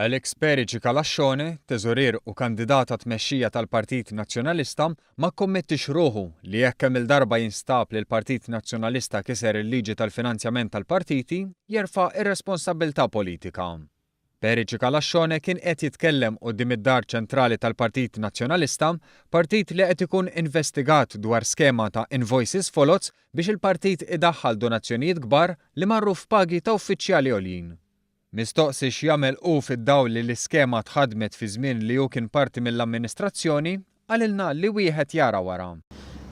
Alex Perici Calascione, teżorier u kandidat għat-tmexxija tal-Partit Nazzjonalista, ma kkommettiex ruħu li jekk kemm-il darba jinstab li l-Partit Nazzjonalista kiser il-liġi tal-finanzjament tal-partiti, jerfa' r-responsabbiltà politika. Perici Calascione kien qed jitkellem quddiem id-Dar Ċentrali tal-Partit Nazzjonalista, partit li qed ikun investigat dwar skema ta' invoices foloz biex il-partit idaħħal donazzjonijiet kbar li marru f'pagi ta' uffiċjali għoljin. Mistoqsi x'jagħmel hu fid-dawl li l-iskema tħaddmet fi żmien li hu kien parti mill-amministrazzjoni, qalilna li wieħed jara wara.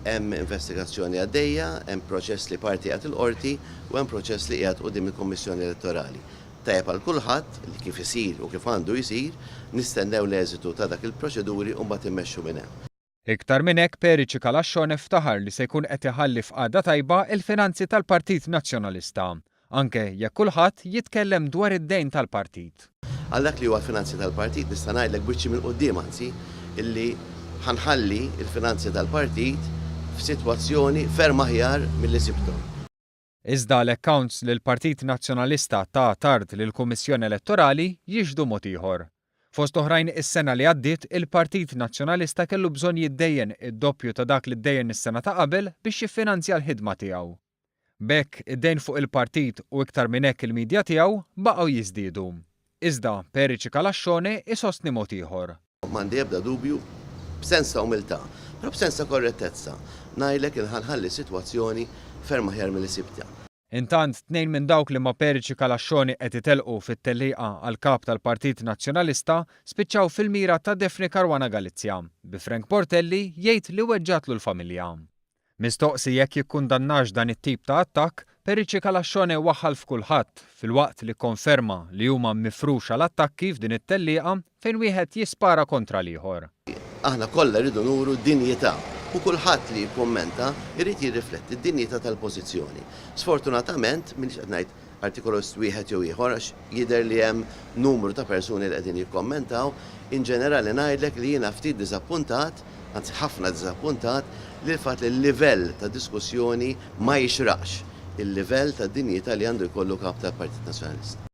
Hemm investigazzjoni għaddejja, hemm proċess li parti qiegħed il-Qorti u hemm proċess li qiegħed quddiem il-Kummissjoni Elettorali. Tajjeb għal kulħadd li kif isir u kif għandu jsir, nistennew l-eżitu ta' dak il-proċeduri u mbagħad immexxu minn hemm. Iktar minn hekk Perici Calascione ftaħar li se jkun qed iħalli f'qagħda tajba l-finanzi tal-Partit Nazzjonalista, anke jekk kulħadd jitkellem dwar id-dejn tal-partit. Għal dak li huwa l-finanzi tal-partit nista' ngħidlek b'wiċċi minn quddiem anzi illi ħa nħalli l-finanzi tal-partit f'sitwazzjoni ferm aħjar milli sibthom. Iżda l-accounts li l-Partit Nazzjonalista ta tard lill-Kummissjoni Elettorali jixhdu mod ieħor. Fost oħrajn is-sena li għaddiet il-Partit Nazzjonalista kellu bżonn jiddejjen id-doppju ta' dak li ddejjen is-sena ta' qabel biex jiffinanzja l-ħidma tiegħu. B'hekk id-dejn fuq il-partit u iktar minn hekk il-media tiegħu baqgħu jiżdiedu. Iżda Perici Calascione isostni mod ieħor. M'għandi ebda dubju, b'sens ta' umiltà, però b'sens ta' korrettezza, ngħidlek li ħa nħalli s-sitwazzjoni ferm aħjar milli sibtha. Intant, tnejn minn dawk li ma' Perici Calascione qed itelqu fit-tellieqa għal Kap tal-Partit Nazzjonalista spiċċaw fil-mira ta' Daphne Caruana Galizia, bi Frank Portelli jgħid li weġġgħatlu l-familja. Mistoqsi jekk jikkundannax dan it-tip ta' attakk, Perici Calascione waħħal f'kulħadd, filwaqt li kkonferma li huma mifruxa l-attakki f'din it-tellieqa fejn wieħed jispara kontra l-ieħor. Aħna kollha rridu nuru dinjità u kulħadd li jikkummenta jrid jirrifletti d-dinjità tal-pożizzjoni. Sfortunatament, m'iniex qed ngħid artikolist wieħed jew ieħor għax jidher li hemm numru ta' persuni li qegħdin jikkommentaw, in ġenerali ngħidlek li jiena ftit diżappuntat, anzi ħafna diżappuntat, li l-fatt li l-livell ta' diskussjoni ma jixraqx il-livell ta' dinjità li għandu jkollu Kap tal-Partit Nazzjonalista.